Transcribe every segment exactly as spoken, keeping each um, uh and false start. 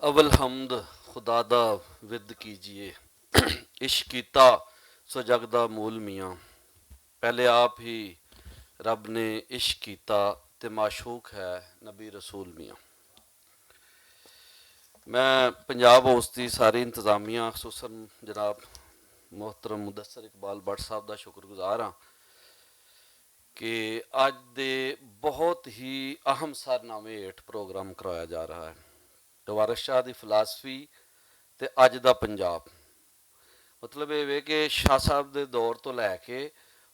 اول حمد خدا دا ورد کیجیے۔ عشق کیتا سو جگ دا مول میاں۔ پہلے آپ ہی رب نے عشق کیتا تے معشوق ہے نبی رسول میاں۔ میں پنجاب ہاؤس دی ساری انتظامیہ، خصوصاً جناب محترم مدثر اقبال بٹ صاحب دا شکر گزار ہاں کہ اج دے بہت ہی اہم سرنامے ہیٹھ پروگرام کرایا جا رہا ہے۔ وارث شاہ دی فلاسفی تے اج دا پنجاب، مطلب یہ وے کہ شاہ صاحب دے دور تو لے کے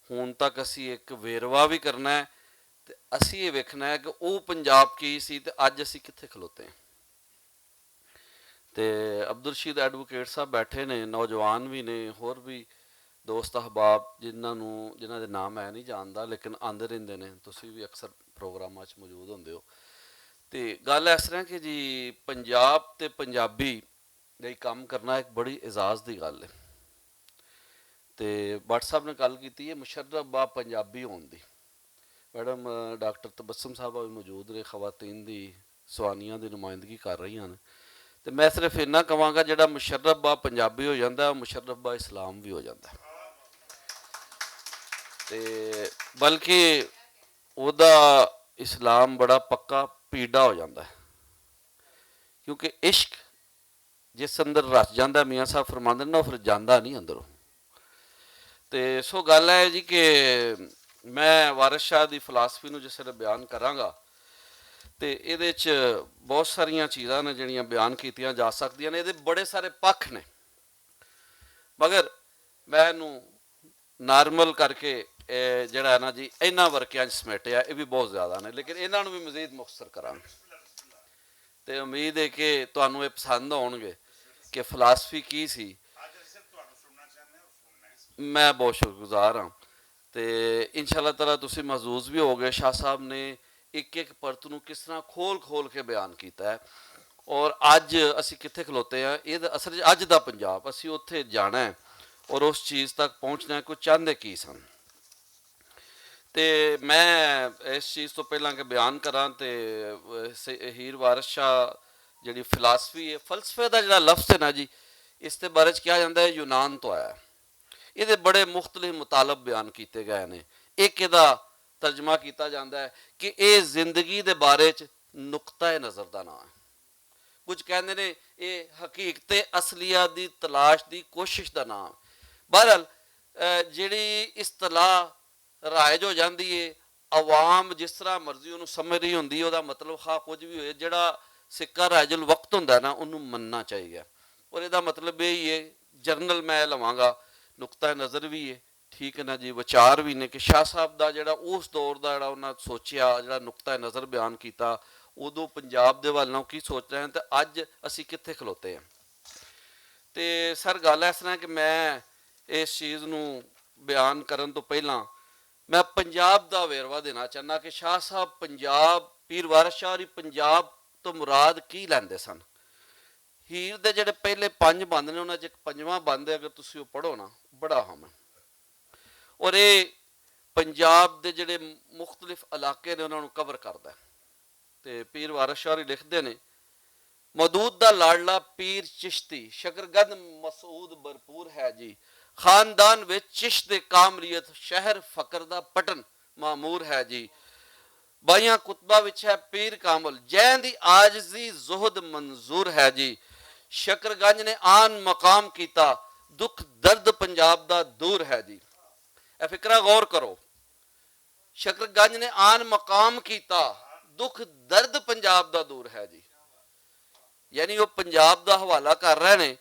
ہن تک اسی ایک ویروا بھی کرنا ہے تے اسی یہ ویکھنا ہے کہ او پنجاب کی سی تے اج اسی کتھے کھلوتے ہیں۔ تے عبدالرشید ایڈووکیٹ صاحب بیٹھے نے، نوجوان بھی نے، ہور بھی دوست احباب جنہاں نوں، جنہاں دے نام میں نہیں جاندا لیکن آندے رہندے نے، تسی بھی اکثر پروگراماں 'چ موجود ہوندے ہو۔ تے گل اس طرح کہ جی، پنجاب تے پنجابی دا کم کرنا ایک بڑی اعزاز دی گل ہے۔ تے بٹ صاحب نے گل کیتی ہے مشرف با پنجابی ہون دی۔ میڈم، اہ، ڈاکٹر تبسم صاحبہ بھی موجود نے، خواتین دی سوانیاں دی نمائندگی کر رہی ہیں۔ تے میں صرف اتنا کہاں گا، جڑا مشرف با پنجابی ہو جاتا ہے، مشرف با اسلام بھی ہو جاتا ہے۔ تے بلکہ اوہدا اسلام بڑا پکا پیڑا ہو جاتا ہے، کیونکہ عشق جس اندر رچ جاندا ہے، میاں صاحب فرماندے نے، او پھر جاندا نہیں اندروں۔ تے سو گل ہے جی کہ میں وارث شاہ دی فلاسفی نوں جس ویلے بیان کراں گا تے ایہدے وچ بہت ساریاں چیزاں نے جڑیاں بیان کیتیاں جا سکدیاں نے، ایہدے بڑے سارے پکھ نے، مگر میں اینوں نارمل کر کے، اے، جڑا ہے نا جی، انہاں ورقیاں 'چ سمیٹیا، اے بھی بہت زیادہ نے، لیکن انہاں نوں بھی مزید مختصر کراں۔ تے امید ہے کہ تانوں اے پسند ہون گے کہ فلاسفی کی سی۔ میں بہت شکر گزار ہاں۔ تے انشاءاللہ تعالیٰ تسی محظوظ بھی ہو گئے، شاہ صاحب نے ایک ایک پرت نوں کس طرح کھول کھول کے بیان کیتا ہے۔ اور اج اسی کتھے کھلوتے ہیں، یہ اصل وچ اج دا پنجاب، اسی اتھے جانا ہے اور اس چیز تک پہنچنا ہے، کوئی چاہندے کی سن۔ تے میں اس چیز تو پہلاں کہ بیان کراں تے، اہ، س-، ہیر وارث شاہ جڑی فلاسفی ہے، فلسفے دا جڑا لفظ ہے نا جی، اس دے بارے چ کہا جاندا ہے یونان تو آیا ہے۔ یہ بڑے مختلف مطالب بیان کیتے گئے نے۔ ایک یہ ترجمہ کیتا جاندا ہے کہ اے زندگی دے بارے چ نقطہ نظر دا نام ہے۔ کچھ کہندے نے اے حقیقت اصلیہ دی تلاش دی کوشش دا نام ہے۔ بہرحال، اے، جڑی اصطلاح رائج ہو جاندی ہے، عوام جس طرح مرضی انہوں سمجھ رہی ہوندی ہے، او دا مطلب خواہ کچھ بھی ہوئے، جڑا سکہ رائج الوقت ہوندا ہے نا، انہوں مننا چاہیے۔ اور اے دا مطلب یہی ہے، جنرل میں لواں گا، نقطہ نظر بھی ہے، ٹھیک ہے نا جی، وچار بھی نے کہ شاہ صاحب دا جڑا اس دور دا جڑا انہاں سوچیا، جڑا نقطہ نظر بیان کیتا، ادوں پنجاب دے ول نال کی سوچ رہے ہیں تے اج اسی کتھے کھلوتے ہیں۔ تے سر، گل اس طرح کہ میں اس چیز نوں بیان کرن تو پہلاں میں پنجاب دا ویروا دینا چاہنا کہ شاہ صاحب پنجاب، پیر وارث شاہ ہوری پنجاب تو مراد کی لیندے سن۔ ہیر دے جڑے پہلے پنج بند نے، انہاں چ ایک پنجواں بند ہے، اگر تسی او پڑھو نا، بڑا اہم ہے۔ اور اے پنجاب دے جڑے مختلف علاقے نے، انہاں نوں کور کردا ہے۔ تے پیر وارث شاہ ہوری لکھدے نے، مودود دا لاڈلا پیر چشتی، شکرگند مسعود بھرپور ہے جی۔ خاندان وچ چشت دے کامریت، شہر فقر دا پٹن معمور ہے جی۔ بائیاں قطبہ وچ ہے پیر کامل، جین دی عاجزی زہد منظور ہے جی۔ شکرگنج نے آن مقام کیتا، دکھ درد پنجاب دا دور ہے جی۔ اے فقرہ غور کرو، شکرگنج نے آن مقام کیتا، دکھ درد پنجاب دا دور ہے جی۔ یعنی وہ پنجاب دا حوالہ کر رہے نے۔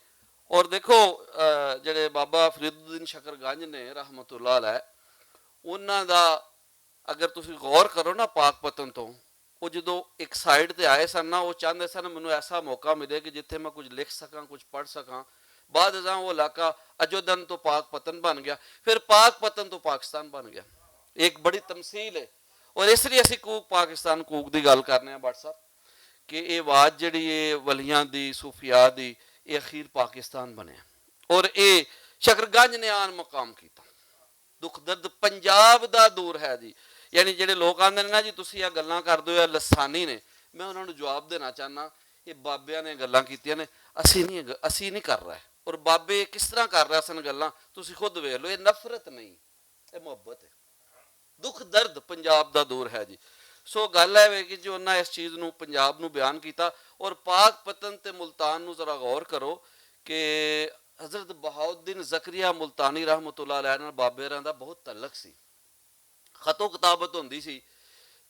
اور دیکھو، جڑے بابا فرید الدین شکرگنج نے رحمت اللہ علیہ، انہاں دا اگر تسی غور کرو نا پاک پتن تو، وہ جدوں ایک سائیڈ تے آئے سن نا، وہ چاہندے سن مینوں ایسا موقع ملے کہ جتھے میں کچھ لکھ سکاں، کچھ پڑھ سکاں۔ بعد ازاں وہ علاقہ اجودن تو پاک پتن بن گیا، پھر پاک پتن تو پاکستان بن گیا۔ ایک بڑی تمثیل ہے۔ اور اس لیے اسی کوک پاکستان کوک دی گل کرنے ہیں بٹ صاحب، کہ اے واد جڑی اے ولیاں دی، صوفیاء دی، اے اخیر پاکستان بنے۔ اور اے شکرگنج نے آن مقام کیتا۔ دکھ درد پنجاب دا دور ہے جی۔ یعنی جڑے لوگ آندے نے نا جی، تسی یہ گلاں کر دو یا لسانی نے، میں انہاں نوں جواب دینا چاہنا، یہ بابیاں نے گلاں کیتیاں نے، اسی نہیں اسی نہیں کر رہا ہے۔ اور بابے کس طرح کر رہا سن گلاں؟ تسی خود ویکھ لو، یہ نفرت نہیں، یہ محبت ہے۔ دکھ درد پنجاب دا دور ہے جی۔ سو گل ہے وے کہ جو انہاں اس چیز نوں پنجاب نوں بیان کیتا۔ اور پاک پتن تے ملتان نوں ذرا غور کرو کہ حضرت بہاؤالدین زکریا ملتانی رحمۃ اللہ علیہ نال بابے راں دا بہت تعلق سی۔ خط و کتابت ہوندی سی۔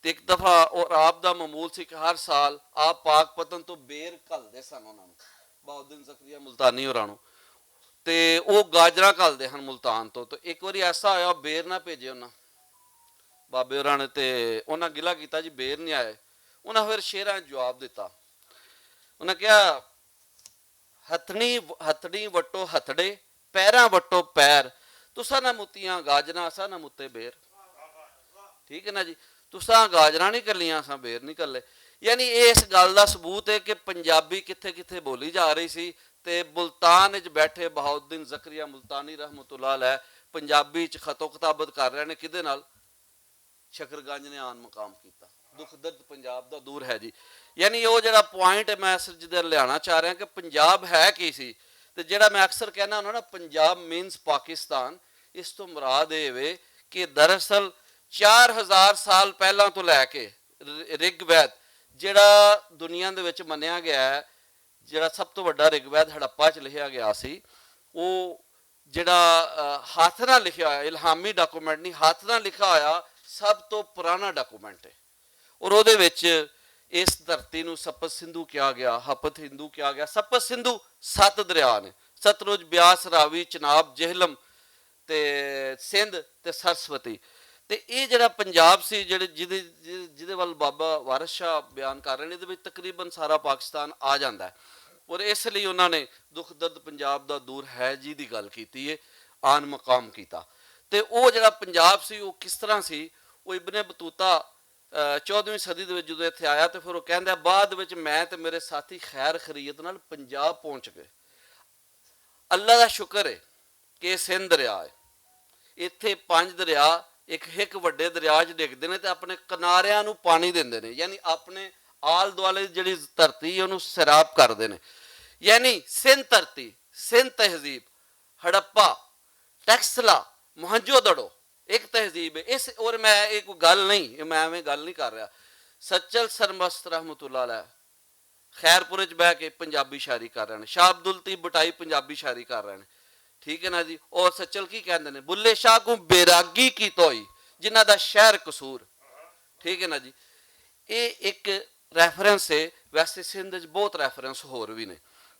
تے ایک دفعہ اور آپ دا معمول سی کہ ہر سال آپ پاک پتن تو بیر گھلدے سن انہاں نوں، بہاؤالدین زکریا ملتانی ہوراں نوں۔ تے او گاجراں گھلدے ہن ملتان تو۔ تے ایک واری ایسا ہویا، بیر نہ بھیجے انہاں بابے ہوراں نے، تے انہاں گلا کیتا جی بیر نہیں آئے۔ انہاں پھر شعراں جواب دتا۔ انہاں کہیا، ہتھڑی ہتھڑی وٹو ہتھڑے، پیراں وٹو پیر، تساں نہ متیاں گاجراں، اساں نہ متے بیر۔ ٹھیک ہے نا جی؟ تساں گاجراں نہیں کلیاں، اساں بیر نہیں کلے۔ یعنی یہ اس گل دا ثبوت ہے کہ پنجابی کتھے کتھے بولی جا رہی سی، تے ملتان وچ بیٹھے بہاؤالدین زکریا ملتانی رحمۃ اللہ علیہ پنجابی وچ خط و کتابت کر رہے نے۔ کدے نال؟ شکر گنج نے آن مقام کیتا۔ دکھ درد پنجاب دا دور ہے جی۔ یعنی وہ جڑا پوائنٹ ہے میں اصل جدھر لیانا چاہ رہا کہ پنجاب ہے کی سی؟ تے جڑا میں اکثر کہنا ہوں نا، پنجاب مینز پاکستان، اس تو مراد اے وے کہ دراصل چار ہزار سال پہلاں تو لے کے رگ وید، جڑا دنیا دے وچ منیا گیا ہے، جڑا سب تو وڈا رگ وید ہڑپا چ لکھیا گیا سی، وہ جڑا ہاتھ نال لکھیا ہویا الہامی ڈاکومنٹ نہیں، ہاتھ نال لکھا ہویا سب تو پرانا ڈاکومنٹ ہے۔ اور اودے وچ اس دھرتی نوں سپت سندھو کیا گیا، ہپت ہندو کیا گیا۔ سپت سندھو ست دریا نے، ستلج، بیاس، راوی، چناب، جہلم تے سندھ تے سرسوتی۔ تے اے جڑا پنجاب سی، جڑے جدے جدے ول بابا وارث شاہ بیان کر رہے نے، ادے وچ تقریبا سارا پاکستان آ جاندا ہے۔ اور اس لئی انہاں نے دکھ درد پنجاب دا دور ہے جی دی گل کیتی ہے، آن مقام کیتا۔ تے او جڑا پنجاب سی، او کس طرح سی؟ او ابن بطوطہ چودہویں صدی دے وچ جدوں اتھے آیا، تے پھر او کہندا ہے، بعد وچ میں تے میرے ساتھی خیر خریت نال پنجاب پہنچ گئے۔ اللہ دا شکر ہے کہ سندھ دریا ہے۔ اتھے پنج دریا ایک ایک وڈے دریا چ ڈگدے نے تے اپنے کناریاں نوں پانی دیندے نے، یعنی اپنے آل دوالے دی جڑی دھرتی ہے انہوں سیراب کردے نے۔ یعنی سندھ دھرتی، سندھ تہذیب، ہڑپا، ٹیکسلا، موہنجو دڑو، ایک تہذیب ہے اس۔ اور میں یہ کوئی گل نہیں، میں ایویں گل نہیں کر رہا۔ سچل سرمست رحمت اللہ علیہ خیر پور وچ بہ کے پنجابی شاعری کر رہے ہیں، شاہ عبدالطیف بٹائی پنجابی شاعری کر رہے ہیں۔ ٹھیک ہے نا جی؟ اور سچل کی کہندے نے، بلے شاہ کو بیراگی کی توئی، جنہ دا شہر قصور۔ ٹھیک ہے نا جی؟ یہ ایک ریفرنس ہے۔ ویسے سندھ وچ بہت ریفرنس ہور بھی نے،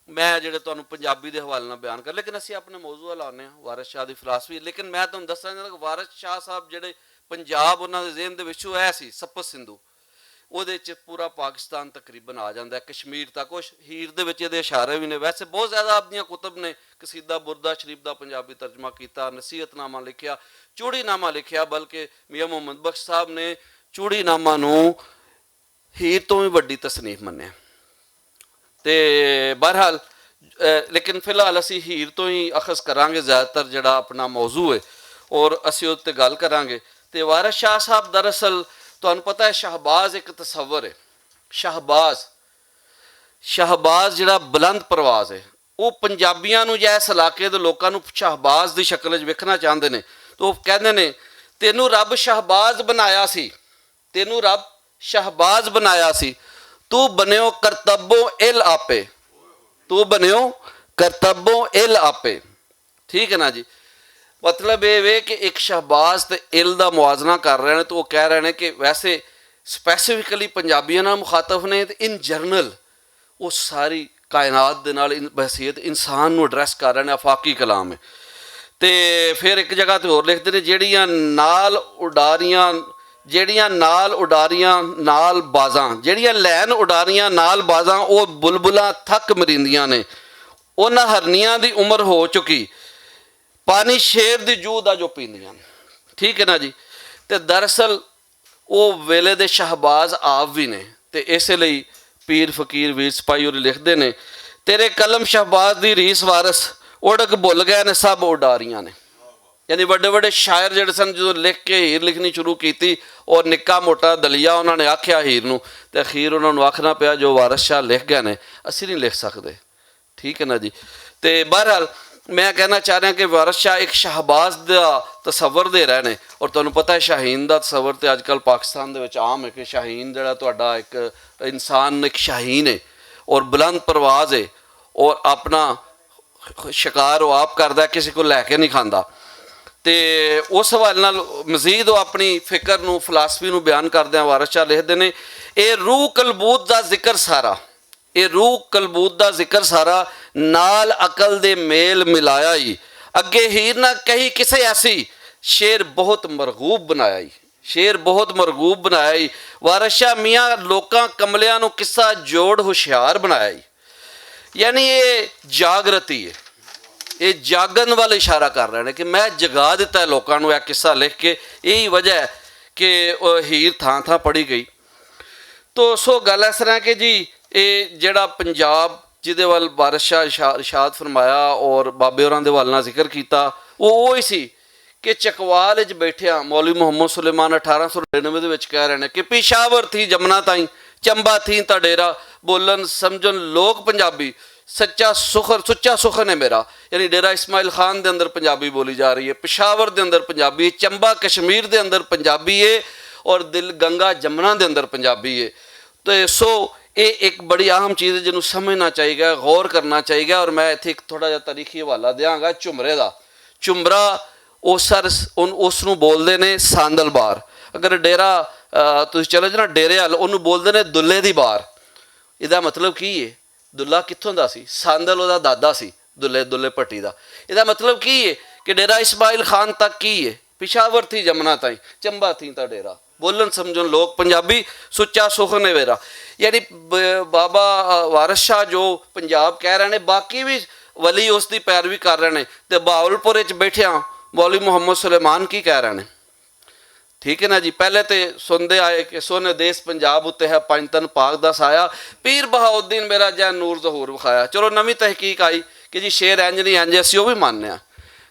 میں جڑے تانوں پنجابی دے حوالے نال بیان کر، لیکن اسی اپنے موضوع لانے ہیں وارث شاہ دی فلاسفی۔ لیکن میں تانوں دسنا چاہنا کہ وارث شاہ صاحب جڑے پنجاب انہاں دے ذہن دے وچوں اے سی سپت سندھو، اودے وچ پورا پاکستان تقریباً آ جاندا ہے، کشمیر تک۔ کچھ ہیر دے وچ ایہدے اشارے وی نے۔ ویسے بہت زیادہ آپ دیاں کتب نے، قصیدہ بردہ شریف دا پنجابی ترجمہ کیتا، نصیحت نامہ لکھیا، چوڑی نامہ لکھیا، بلکہ میاں محمد بخش صاحب نے چوڑی نامہ نوں ہیر توں وی وڈی تصنیف منیا۔ تے بہرحال، لیکن فی الحال اسی ہیر توں وی اخذ کراں گے، زیادہ تر جڑا اپنا موضوع ہے اور اسی اوہدے تے گل کراں گے۔ تے وارث شاہ صاحب دراصل، تہانوں پتہ ہے، شہباز ایک تصور ہے۔ شہباز شہباز جڑا بلند پرواز ہے، وہ پنجابیاں نوں یا اس علاقے دے لوکاں نوں شہباز دی شکل وچ ویکھنا چاہندے نے۔ تو وہ کہندے نے، تینوں رب شہباز بنایا سی، تینوں رب شہباز بنایا سی، تو بنیو کرتبوں ال آپے، تو بنیو کرتبوں ال آپے۔ ٹھیک ہے نا جی؟ مطلب یہ وے کہ ایک شہباز تے ال دا موازنہ کر رہے ہیں، تو وہ کہہ رہے ہیں کہ ویسے سپیسیفکلی پنجابیاں نال مخاطب نے، تے ان جنرل وہ ساری کائنات دے نال بحیثیت انسان نوں ایڈریس کر رہے ہیں، آفاقی کلام ہے۔ تے پھر ایک جگہ تے ہور لکھدے نے، جیڑیاں نال اڈاریاں جیڑیاں نال اڈاریاں نال بازاں، جیڑیاں لین اڈاریاں نال بازاں، او بلبلاں تھک مریندیاں نے۔ انہاں ہرنیاں دی عمر ہو چکی، پانی شیر دی جوہ دا جو پیندیاں نے۔ ٹھیک ہے نا جی؟ تے دراصل او ویلے دے شہباز آپ وی نے۔ تے اسے لئی پیر فقیر ویر سپاہی اور لکھدے نے، تیرے قلم شہباز دی ریس وارث، اڑک بھل گئے نے سب اڈاریاں نے۔ یعنی وڈے وڈے شاعر جڑے سن، جدوں لکھ کے ہیر لکھنی شروع کیتی اور نکا موٹا دلیا انہاں نے آکھیا ہیر نوں، تے اخیر انہاں نوں آکھنا پیا جو وارث شاہ لکھ گئے نے، اسی نہیں لکھ سکدے۔ ٹھیک ہے نا جی؟ تے بہرحال، میں کہنا چاہ رہا کہ وارث شاہ ایک شہباز دا تصور دے رہے نے، اور تانوں پتہ ہے شاہین دا تصور تے اج کل پاکستان دے وچ عام ہے کہ شاہین جڑا تہاڈا ایک انسان، ایک شاہین ہے اور بلند پرواز ہے، اور اپنا شکار وہ آپ کردا ہے، کسی کو لے کے نہیں کھاندا۔ تے اس حوالے نال مزید وہ اپنی فکر نو، فلاسفی نو بیان کردے ہیں، وارث شاہ لکھدے نے، اے روح کلبوت دا ذکر سارا، اے روح کلبوت دا ذکر سارا نال عقل دے میل ملایا ہی۔ اگے ہیر نہ کہی کسے ایسی، شعر بہت مرغوب بنایا ہی۔ شعر بہت مرغوب بنایا ہی۔ وارث شاہ میاں لوکاں کملیاں نو قصہ جوڑ ہوشیار بنایا ہی۔ یعنی یہ جاگرتی ہے، یہ جاگن وال اشارہ کر رہے ہیں کہ میں جگا دیتا ہے لوکاں نو یہ قصہ لکھ کے۔ یہی وجہ ہے کہ وہ ہیر تھاں تھاں پڑھی گئی۔ تو سو گل اس طرح کہ جی، یہ جڑا پنجاب جدے وال وارث شاہ ارشا- ارشاد فرمایا اور بابے ہوراں دے حوالے نال ذکر کیتا، وہ وہی سی کہ چکوال وچ بیٹھے ہاں، مولوی محمد سلیمان اٹھارہ سو نڑینوے دے وچ کہہ رہے نے کہ پشاور تھی جمنا تائیں، چمبا تھی تا ڈیرا، بولن سمجھن لوگ پنجابی، سچا سخن، سچا سخن ہے میرا۔ یعنی ڈیرہ اسماعیل خان دے اندر پنجابی بولی جا رہی ہے، پشاور دے اندر پنجابی ہے، چمبا کشمیر دے اندر پنجابی ہے، اور دل گنگا جمنا دے اندر پنجابی ہے۔ تے سو، یہ ایک بڑی اہم چیز ہے جنوں سمجھنا چاہیے گا، غور کرنا چاہیے گا۔ اور میں اتھے ایک تھوڑا جہا تاریخی حوالہ دیاں گا جھمرے دا۔ جھمرا، او سر، ان اس نوں بولدے نے ساندل بار۔ اگر ڈیرہ، آ، تسی چلے جاؤ نا ڈیرے وال، اونوں بولدے نے دلے دی بار۔ ادا مطلب کی ہے؟ دلہ کتھوں دا سی؟ ساندل اودا دادا سی، دلے دلے پٹی دا۔ ادا مطلب کی ہے کہ ڈیرہ اسماعیل خان تک کی ہے؟ پشاور تھی جمنا تائیں، چمبا تھی تا ڈیرا، بولن سمجھن لوگ پنجابی، سچا سخن ہے ویرا۔ یعنی ب- بابا وارث شاہ جو پنجاب کہہ رہے نے، باقی بھی ولی اس دی پیروی کر رہے نے۔ تے بہاولپور وچ بیٹھے ہاں، مولوی محمد سلیمان کی کہہ رہے نے؟ ٹھیک ہے نا جی؟ پہلے تے سنتے آئے کہ سونے دیس پنجاب اتے ہے پنج تن پاک دا سایہ، پیر بہاؤالدین میرا جے نور ظہور وکھایا۔ چلو، نویں تحقیق آئی کہ جی شعر انج نہیں، انج اسی وہ بھی ماننے ہاں۔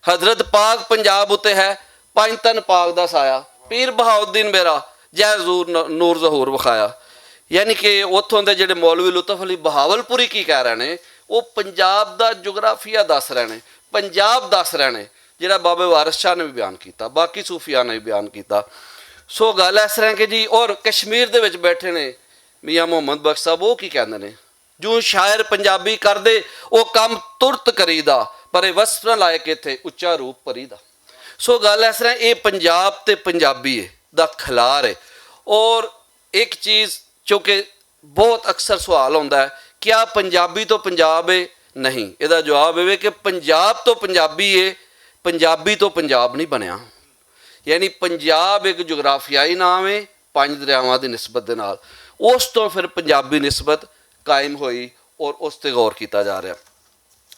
حضرت پاک پنجاب اتے ہے، پنج تن پاک دا سایہ، پیر بہاؤالدین میرا جے زور ن- نور ظہور وکھایا۔ یعنی کہ اتھوں دے جڑے مولوی لطف علی بہاول پوری کی کہہ رہے نے، وہ پنجاب دا جغرافیہ دس رہے نے، پنجاب دس رہے نے، جڑا بابے وارث شاہ نے بھی بیان کیتا، باقی صوفیاء نے بھی بیان کیتا۔ سو گل اس طرح کہ جی، اور کشمیر دے وچ بیٹھے نے میاں محمد بخش صاحب، وہ کی کہندے نے؟ جو شاعر پنجابی کردے، او کم ترت کریدا، پر اے وصف نہ لائق ایتھے اچا روپ پریدا۔ سو گل اس طرح، اے پنجاب تے پنجابی ہے دا کھلار ہے۔ اور ایک چیز، چونکہ بہت اکثر سوال ہوندا ہے، کیا پنجابی تو پنجاب ہے؟ نہیں، اے دا جواب اے کہ پنجاب تو پنجابی ہے، پنجابی تو پنجاب نہیں بنیا۔ یعنی پنجاب ایک جغرافیائی نام ہے پنج دریاواں دی نسبت دے نال، اس تو پھر پنجابی نسبت قائم ہوئی اور اس تے غور کیتا جا رہا۔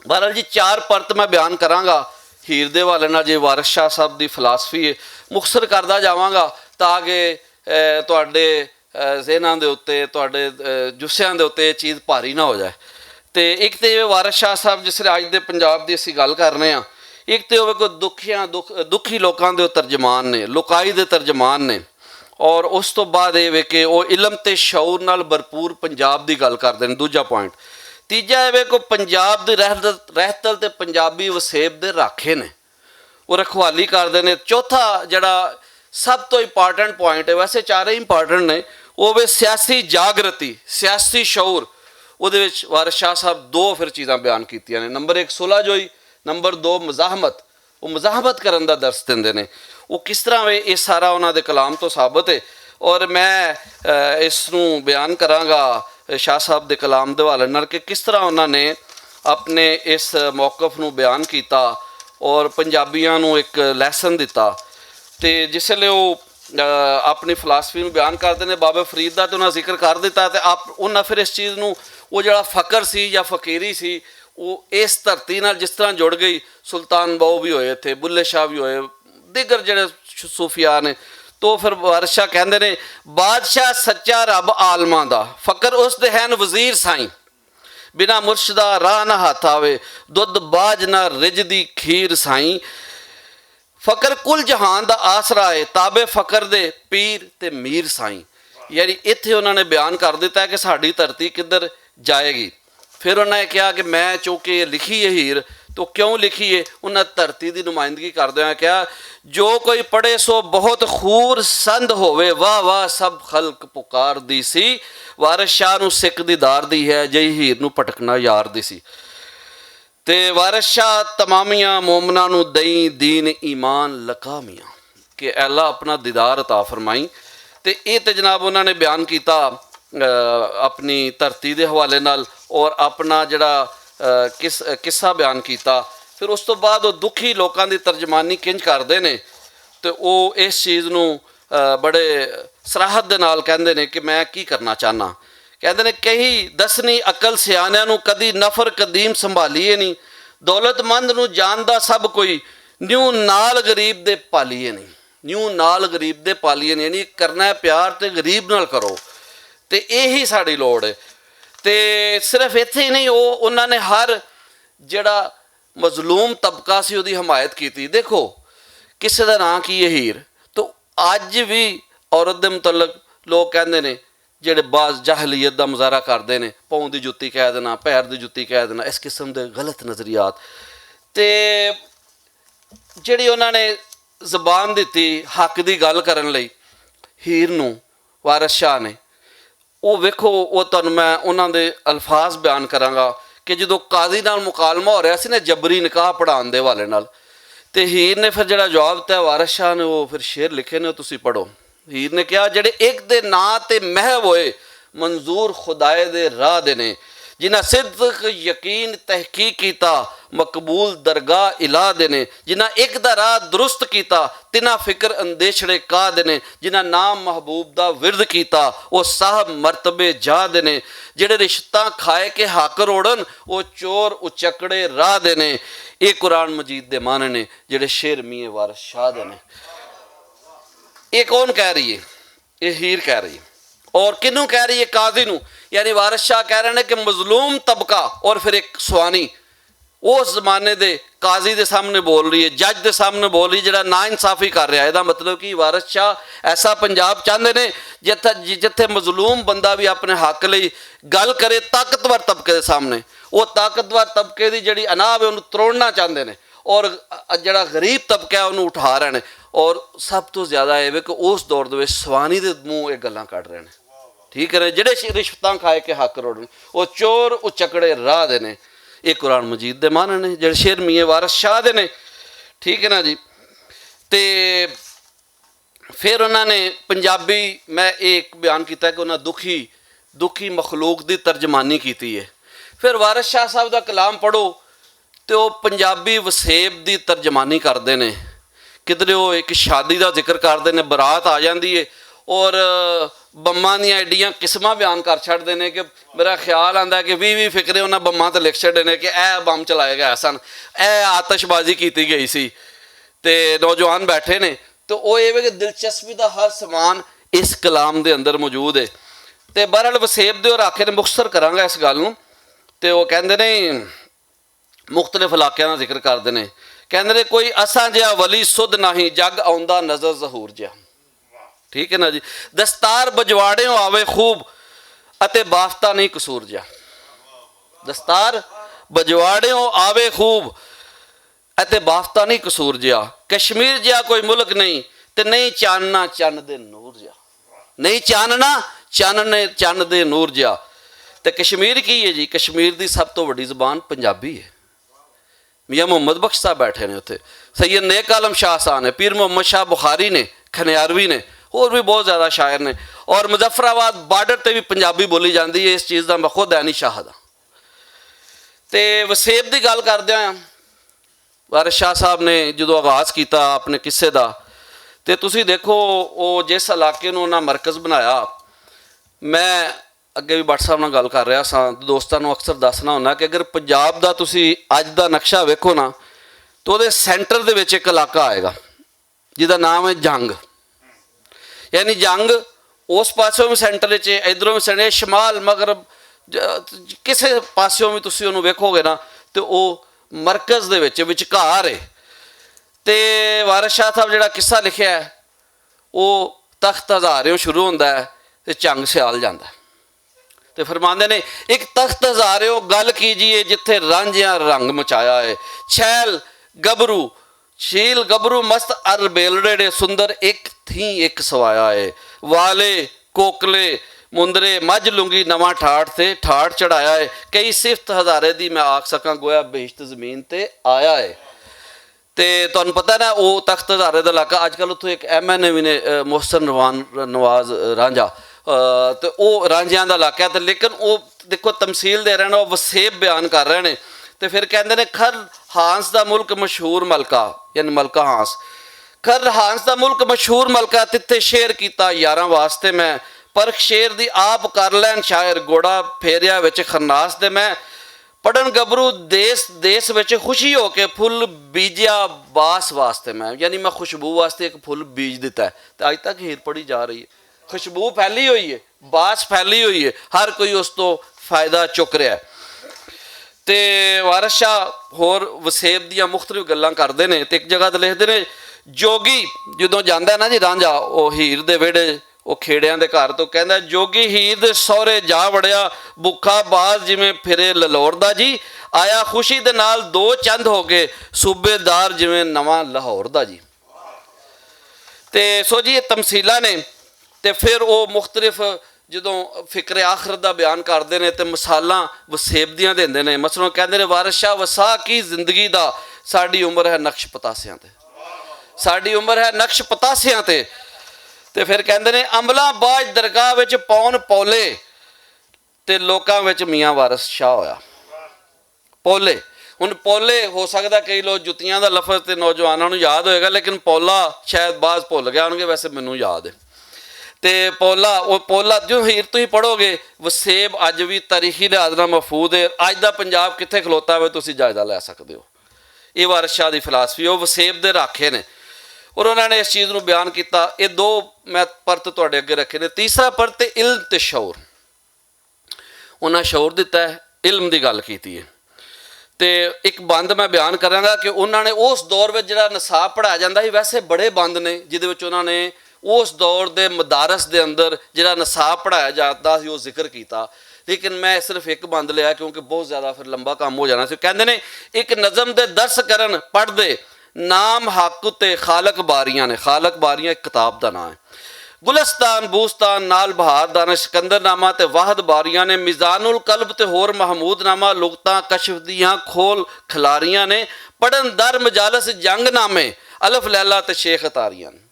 بہرحال جی، چار پرت میں بیان کراں گا ہیر دے حوالے نال، جے وارث شاہ صاحب دی فلاسفی ہے، مختصر کردا جاواں گا تاکہ، اے، تہاڈے، اے، ذہناں دے اُتے، تہاڈے، اے، جسیاں دے اُتے یہ چیز بھاری نہ ہو جائے۔ تے ایک تے وارث شاہ صاحب، جس طرح اج دے پنجاب دی اسی گل کر رہے ہاں، ایک تے ہوے کوئی دکھیاں، دکھ، دکھی لوکاں دے ترجمان نے، لوکائی دے ترجمان نے، اور اس تو بعد یہ وے کہ وہ علم تے شعور نال بھرپور پنجاب دی گل کردے نے۔ دوجا پوائنٹ۔ تیجا یہ وے کہ پنجاب دی رہت-، رہتل تے پنجابی وسیب دے راکھے نے، وہ رکھوالی کردے نے۔ چوتھا جڑا سب تو امپورٹنٹ پوائنٹ ہے، ویسے چارے امپورٹنٹ نے، وہ وے سیاسی جاگرتی، سیاسی شعور۔ وہ دے وچ وارث شاہ صاحب دو پھر چیزاں بیان کیتیاں نے۔ نمبر ایک صلح جوئی، نمبر دو مزاحمت۔ وہ مزاحمت کرن دا درس دیندے نے۔ وہ کس طرح وے، یہ سارا انہاں دے کلام تو ثابت ہے۔ اور میں، اے، اس نوں بیان کراں گا شاہ صاحب دے کلام دے حوالے نال کہ کس طرح انہاں نے اپنے اس موقف نوں بیان کیتا اور پنجابیاں نوں ایک لیسن دتا۔ تے جس لے وہ، اے، اپنی فلاسفی نوں بیان کردے نے، بابے فرید دا تے انہاں ذکر کر دتا، تے آپ انہاں پھر اس چیز نوں، وہ جڑا فقر سی یا فقیری سی، وہ اس دھرتی نال جس طرح جڑ گئی، سلطان باہو بھی ہوئے تھے، بلے شاہ بھی ہوئے، دیگر جڑے صوفیاء نے، تو پھر وارث شاہ کہندے نے، بادشاہ سچا رب عالماں دا، فقر اس دے ہن وزیر سائیں، بنا مرشدہ راہ نہ ہاتھ آوے، دودھ باج نہ رج دی کھیر سائیں۔ فقر کل جہان دا آسرا ہے، تابع فقر دے پیر تے میر سائیں۔ یعنی اتھے انہاں نے بیان کر دتا ہے کہ ساڈی دھرتی کدھر جائے گی۔ پھر انہاں نے کہا کہ میں چونکہ یہ لکھی ہے ہیر، تو کیوں لکھی ہے؟ انہاں دھرتی دی نمائندگی کردے ہوئے کہا، جو کوئی پڑھے سو بہت خور سند ہووے، واہ واہ سب خلق پکار دی سی۔ وارث شاہ نو سکھ دی دار دی ہے، جئی ہیر نو پٹکنا یار دی سی۔ تے وارث شاہ تمامیاں مومناں نوں دئیں دین ایمان لقامیاں، کہ اے اللہ اپنا دیدار عطا فرمائیں۔ تے اے تے جناب انہاں نے بیان کیتا، آ، اپنی دھرتی دے حوالے نال اور اپنا جڑا، آ، قص-، قصہ بیان کیتا۔ پھر اس تو بعد او دکھی لوکاں دی ترجمانی کنج کردے نے، تے او اس چیز نوں، آ، بڑے صراحت دے نال کہندے نے کہ میں کی کرنا چاہنا۔ کہندے نے، کہیں دسنی عقل سیانیاں نوں کدی نفر قدیم سنبھالیے نہیں۔ دولت مند نوں جاندا سب کوئی، نیوں نال غریب دے پالیے نہیں۔ نیوں نال غریب دے پالیے نہیں، یعنی کرنا ہے پیار تے غریب نال کرو۔ تے ایہی ساڈی لوڑ ہے۔ تے صرف ایتھے ہی نہیں، او انہاں نے ہر جڑا مظلوم طبقہ سی، اودی حمایت کیتی۔ دیکھو، کسے دا ناں کی ہے ہیر، تو اج وی عورت دے متعلق لوگ کہندے نے، جڑے بعض جاہلیت دا مظاہرہ کردے نے، پاؤں دی جُتی کہہ دینا، پیر دی جُتی کہہ دینا، اس قسم دے غلط نظریات۔ تے جڑی انہاں نے زبان دتی حق دی گل کرن لئی ہیر نوں، وارث شاہ نے، او ویکھو، او تہانوں میں انہاں دے الفاظ بیان کراں گا کہ جدوں قاضی نال مکالمہ ہو رہیا سی نا، جبری نکاح پڑھان دے حوالے نال، تے ہیر نے پھر جڑا جواب دتا، وارث شاہ نے او پھر شعر لکھے نے، او تسی پڑھو۔ ہیر نے کہا، جڑے ایک دے ناں تے محو ہوئے، منظور خدائے دے راہ دے نے، جنہاں صدق یقین تحقیق کیتا، مقبول درگاہ الہ دے نے، جنہاں ایک دا راہ درست کیتا، تنہاں فکر اندیشڑے کاہ دے نے، جنہاں نام محبوب دا ورد کیتا، او صاحب مرتبے جاہ دے نے، جڑے رشتہ کھائے کے حق روڑن، او چور اچکڑے راہ دے نے۔ اے قرآن مجید دے معنی نے، جڑے شعر میاں وارث شاہ دے نے۔ یہ کون کہہ رہی ہے؟ یہ ہیر کہہ رہی ہے۔ اور کنوں کہہ رہی ہے؟ قاضی نو۔ یعنی وارث شاہ کہہ رہے ہیں کہ مظلوم طبقہ اور پھر ایک سوانی اس زمانے دے قاضی دے سامنے بول رہی ہے، جج دے سامنے بول رہی ہے، جڑا نا انصافی کر رہا ہے۔ دا مطلب کہ وارث شاہ ایسا پنجاب چاہندے نے جتھے، جتھے مظلوم بندہ بھی اپنے حق لئی گل کرے طاقتور طبقے دے سامنے، وہ طاقتور طبقے دی جڑی اناب ہے انہوں توڑنا چاہندے نے۔ اور جڑا غریب طبقہ ہے انہوں اٹھا رہے ہیں۔ اور سب تو زیادہ یہ کہ اس دور دے وچ سوانی دے منہ یہ گلاں کڈ رہے ہیں۔ ٹھیک ہے نا؟ جڑے ش-، رشوتاں کھائے کے حق روڑ نے، وہ چور، وہ چکڑے راہ دے نے۔ یہ قرآن مجید دے معنی نے، جڑے شعر میاں وارث شاہ دے نے۔ ٹھیک ہے نا جی؟ تے پھر انہاں نے پنجابی، میں ایک بیان کیتا کہ انہاں دکھی، دکھی مخلوق دی ترجمانی کیتی ہے۔ پھر وارث شاہ صاحب دا کلام پڑھو تے او پنجابی وسیب دی ترجمانی کردے نے۔ کدھر او ایک شادی دا ذکر کردے نے، برات آ جاندی ہے اور بماں دیاں ایڈیاں قسماں بیان کر چھڈدے نے کہ میرا خیال آندا ہے کہ ویہہ ویہہ فقرے انہاں بماں تے لکھ چھڈے نے کہ اے بم چلائے گئے سن، اے آتش بازی کیتی گئی سی۔ تے نوجوان بیٹھے نے، تے او اے وے کہ دلچسپی دا ہر سامان اس کلام دے اندر موجود ہے۔ تے بہرحال وسیب دے اور آخر مختصر کراں گا اس گل نوں۔ تے او کہندے نے، مختلف علاقیاں دا ذکر کردے نے، کہندے نے، کوئی اساں جہا ولی سدھ نہیں، جگ آوندا نظر ظہور جہا۔ ٹھیک ہے نا جی؟ دستار بجواڑیوں آوے خوب، اتے بافتہ نہیں قصور جہا۔ دستار بجواڑیوں آوے خوب، اتے بافتہ نہیں قصور جہا۔ کشمیر جہا کوئی ملک نہیں، تے نہیں چاننا چن دے نور جہا۔ نہیں چاننا چن نے، چن دے نور جہا۔ تے کشمیر کی ہے جی؟ کشمیر دی سب تو وڈی زبان پنجابی ہے۔ میاں محمد بخش صاحب بیٹھے نے اتھے، سید نیک عالم شاہ صاحب نے، پیر محمد شاہ بخاری نے، کھنیاروی نے، اور بھی بہت زیادہ شاعر نے۔ اور مظفر آباد بارڈر تے بھی پنجابی بولی جاندی ہے، اس چیز دا میں خود عینی شاہد ہاں۔ تے وسیب دی گل کردے ہاں، وارث شاہ صاحب نے جدوں آغاز کیتا اپنے قصے دا، تے تسی دیکھو، او جس علاقے نوں انہاں مرکز بنایا، میں اگے بھی بٹ صاحب نال گل کر رہا ساں، دوستاں نوں اکثر دسنا ہونا کہ اگر پنجاب دا تسی اج دا نقشہ ویکھو نا، تو دے سینٹر دے وچ ایک علاقہ آئے گا جس دا نام ہے جنگ۔ یعنی جنگ اس پاسوں بھی سینٹر وچ ہے، ادھروں بھی سینٹر، شمال مغرب، ج-، کسے پاسوں بھی تسی انہوں ویکھو گے نا، تے او مرکز دے وچ وچکار ہے۔ تے وارث شاہ صاحب جڑا قصہ لکھیا ہے، وہ تخت ہزاریوں شروع ہوندا ہے تے چنگ سیال جاندا ہے۔ تے فرماندے نے، "ایک تخت ہزاریوں گل کیجیے، جتھے رانجھیاں رنگ مچایا ہے۔ چھیل گبرو، چھیل گبرو مست ار بیلڑے نے، سندر ایک تھی ایک سوایا ہے۔ والے، کوکلے، مندرے، مجھ لنگی نواں ٹھاٹ تے ٹھاٹ چڑھایا ہے۔ کئی صفت ہزارے دی میں آکھ سکاں، گویا بہشت زمین تے آیا ہے۔" تے تہانوں پتہ نا، او تخت ہزارے دا علاقہ، اج کل اتھوں ایک ایم این اے وی نے، اے، محسن روان نواز، اے، رانجھا، اے، تے او رانجھیاں دا علاقہ ہے۔ تے لیکن او، دیکھو، تمثیل دے رہنا، او وسیب بیان کر رہے نے۔ تے پھر کہندے نے، "کھر ہانس دا ملک مشہور ملکہ"، یعنی ملکہ ہانس، "کھر ہانس دا ملک مشہور ملکہ، تتھے شعر کیتا یاراں واسطے میں، پرکھ شعر دی آپ کر لین شاعر، گوڑا پھیریا وچ خناس دے میں۔" پڑھن گبرو دیس دیس وچ خوشی ہو کے، پھل بیجیا باس واسطے میں، یعنی میں خوشبو واسطے ایک پھل بیج دیتا ہے۔ تے اج تک ہیر پڑھی جا رہی ہے، خوشبو پھیلی ہوئی ہے، باس پھیلی ہوئی ہے، ہر کوئی اس تو فائدہ چک رہا ہے۔ تے وارث شاہ ہور وسیب دیاں مختلف گلاں کردے نے۔ تے ایک جگہ تے لکھدے نے، جوگی جدوں جاندا ہے نا جی رانجھا، او ہیر دے ویڑے، او کھیڑیاں دے گھر تو کہندا ہے، "جوگی ہیر دے سہرے جا وڑیا، بھکھا باز جویں پھرے للور دا جی، آیا خوشی دے نال دو چند ہو کے، صوبے دار جویں نواں لاہور دا جی۔" تے سو جی، یہ تمثیلاں نے۔ تے پھر او مختلف، جدوں فکر آخرت دا بیان کردے نے، تے مثالاں وسیب دیاں دیندے نے۔ مثلاً کہندے نے، "وارث شاہ وسا کی زندگی دا، ساڈی عمر ہے نقش پتاسیاں تے۔" ساڈی عمر ہے نقش پتاسیاں تے۔ تے پھر کہندے نے، "عملاں باج درگاہ وچ پون پولے، تے لوکاں وچ میاں وارث شاہ ہویا۔" پولے۔ ہن پولے ہو سکدا کئی لوگ جتیاں دا لفظ تے نوجواناں نوں یاد ہوئے گا، لیکن پولا شاید بعض بھل گئے ہونگے، ویسے مینوں یاد ہے۔ تے پولا، او پولا جو ہیر تسی پڑھو گے، وسیب اج وی تاریخی لحاظ نال محفوظ ہے۔ اج دا پنجاب کتھے کھلوتا ہوئے، تسی جائزہ لے سکدے ہو۔ یہ وارث شاہ دی فلاسفی، وہ وسیب دے راکھے نے، اور انہاں نے اس چیز نوں بیان کیتا۔ یہ دو میں پرت تہاڈے اگے رکھے نے۔ تیسرا پرت تے علم تے شعور۔ انہاں شعور دتا ہے، علم دی گل کیتی ہے۔ تے ایک بند میں بیان کراں گا کہ انہاں نے اس دور وچ جڑا نصاب پڑھایا جاندا سی، ویسے بڑے بند نے جدے وچ انہاں نے اس دور دے مدارس دے اندر جڑا نصاب پڑھایا جاندا سی، وہ ذکر کیتا۔ لیکن میں صرف ایک بند لیا کیونکہ بہت زیادہ پھر لمبا کام ہو جانا سی۔ کہندے نے، "ایک نظم دے درس کرن پڑھ دے، نام حق تے خالق باریاں نے۔" خالق باریاں ایک کتاب دا نام ہے۔ گلستان، بوستان، نال بہار، دانش سکندر نامہ تے واحد باریاں نے، میزان القلب تے ہور محمود نامہ، لغتاں کشف دیاں کھول کھلاریاں نے، پڑھن در مجالس جنگ نامے، الف لیلا تے شیخ اتاریاں نے۔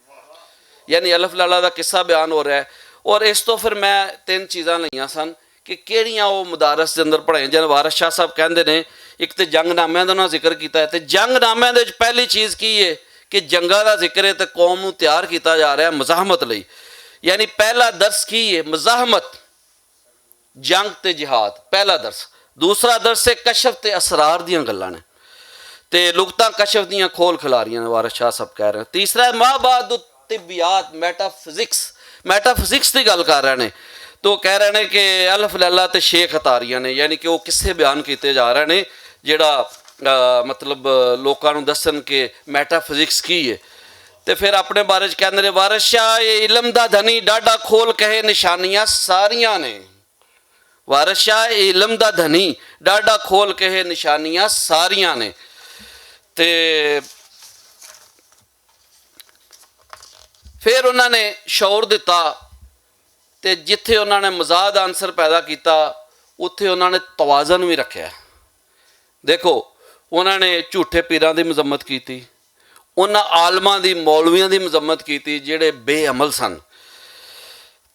یعنی الف لیلا دا قصہ بیان ہو رہا ہے۔ اور اس تو پھر میں تین چیزاں لئیاں سن کہ کیڑیاں او مدارس دے اندر پڑھائیاں جان۔ وارث شاہ صاحب کہندے نے، ایک تے جنگ نامیاں دا انہاں ذکر کیتا ہے، تے جنگ نامیاں دے وچ پہلی چیز کی ہے کہ جنگاں دا ذکر ہے تے قوم نوں تیار کیتا جا رہا ہے مزاحمت لئی۔ یعنی پہلا درس کی ہے؟ مزاحمت، جنگ تے جہاد، پہلا درس۔ دوسرا درس ہے کشف تے اسرار دیاں گلاں نے، تے لغتاں کشف دیاں کھول کھلاریاں نے، وارث شاہ صاحب کہہ رہے ہیں۔ تیسرا ہے ما بعد الطبیات، میٹا فزکس، میٹا فزکس دی گل کر رہے نے۔ تو کہہ رہے نے کہ الف لیلا تے شیخ اتاریاں نے، یعنی کہ وہ قصے بیان کیتے جا رہے نے، جڑا، آ، مطلب، لوکاں نوں دسن کہ میٹا فزکس کی ہے۔ تے پھر اپنے بارے چ کہندے نے، "وارث شاہ اے علم دا دھنی، ڈاڈا کھول کہے نشانیاں ساریاں نے۔" وارث شاہ اے علم دا دھنی، ڈاڈا کھول کہے نشانیاں ساریاں نے۔ تے پھر انہاں نے شعور دتا، تے جتھے انہاں نے مزاح دا عنصر پیدا کیتا، اتھے انہاں نے توازن وی رکھیا۔ دیکھو، انہاں نے جھوٹے پیراں دی مذمت کیتی، انہاں عالماں دی، مولویاں دی مذمت کیتی جڑے بے عمل سن۔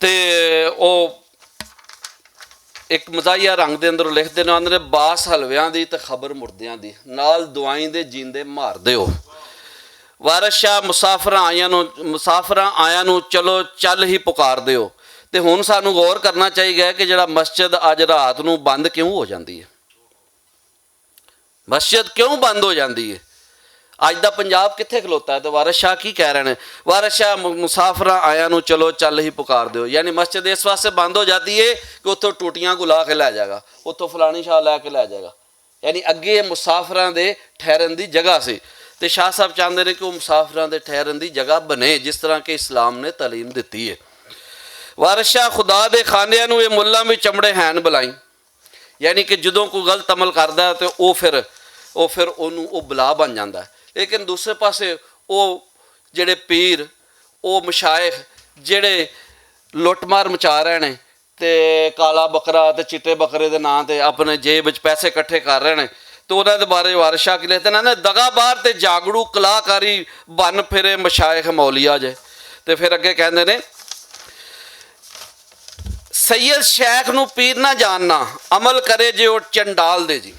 تے او ایک مزاحیہ رنگ دے اندر لکھ دینا، آندے نے، "باس حلویاں دی تے خبر مردیاں دی، نال دعائیں دے جیندے مار دیو۔" وارث شاہ مسافراں آیاں نوں، مسافراں آیاں نوں چلو چل ہی پکار دیو۔ تے ہن سانوں غور کرنا چاہیے کہ جڑا مسجد اج رات نوں بند کیوں ہو جاندی ہے؟ مسجد کیوں بند ہو جاندی ہے؟ اج دا پنجاب کتھے کھلوتا ہے؟ تے وارث شاہ کی کہہ رہے نے؟ وارث شاہ م-، مسافراں آیاں نوں چلو چل ہی پکار دیو، یعنی مسجد اس واسطے بند ہو جاتی ہے کہ اتھوں ٹوٹیاں کو لا کے لے جائے گا، اتھوں فلانی شاہ لا کے لے جائے گا۔ یعنی اگے مسافراں دے ٹھہرن دی جگہ سی۔ تے شاہ صاحب چاہندے نے کہ او مسافراں دے ٹھہرن دی جگہ بنے، جس طرح کہ اسلام نے تعلیم دتی ہے۔ وارث شاہ خدا دے خاندیاں نوں اے ملاں وی چمڑے ہین بلائیں، یعنی کہ جدوں کوئی غلط عمل کردا ہے تے او پھر او پھر اونوں او بلا بن جاندا ہے۔ لیکن دوسرے پاسے او جڑے پیر، او مشائخ، جڑے لٹ مار مچا رہے نے تے کالا بکرا تے چٹے بکرے دے ناں تے اپنے جیب وچ پیسے اکٹھے کر رہے نے، تے انہاں دے بارے وارث شاہ کی لکھتے نے، دغا بار تے جاگڑو کلاکاری بن پھرے مشائخ مولیا جے۔ تے پھر اگے کہندے نے، سید شیخ نو پیر نہ جاننا، عمل کرے جے او چنڈال دے جی۔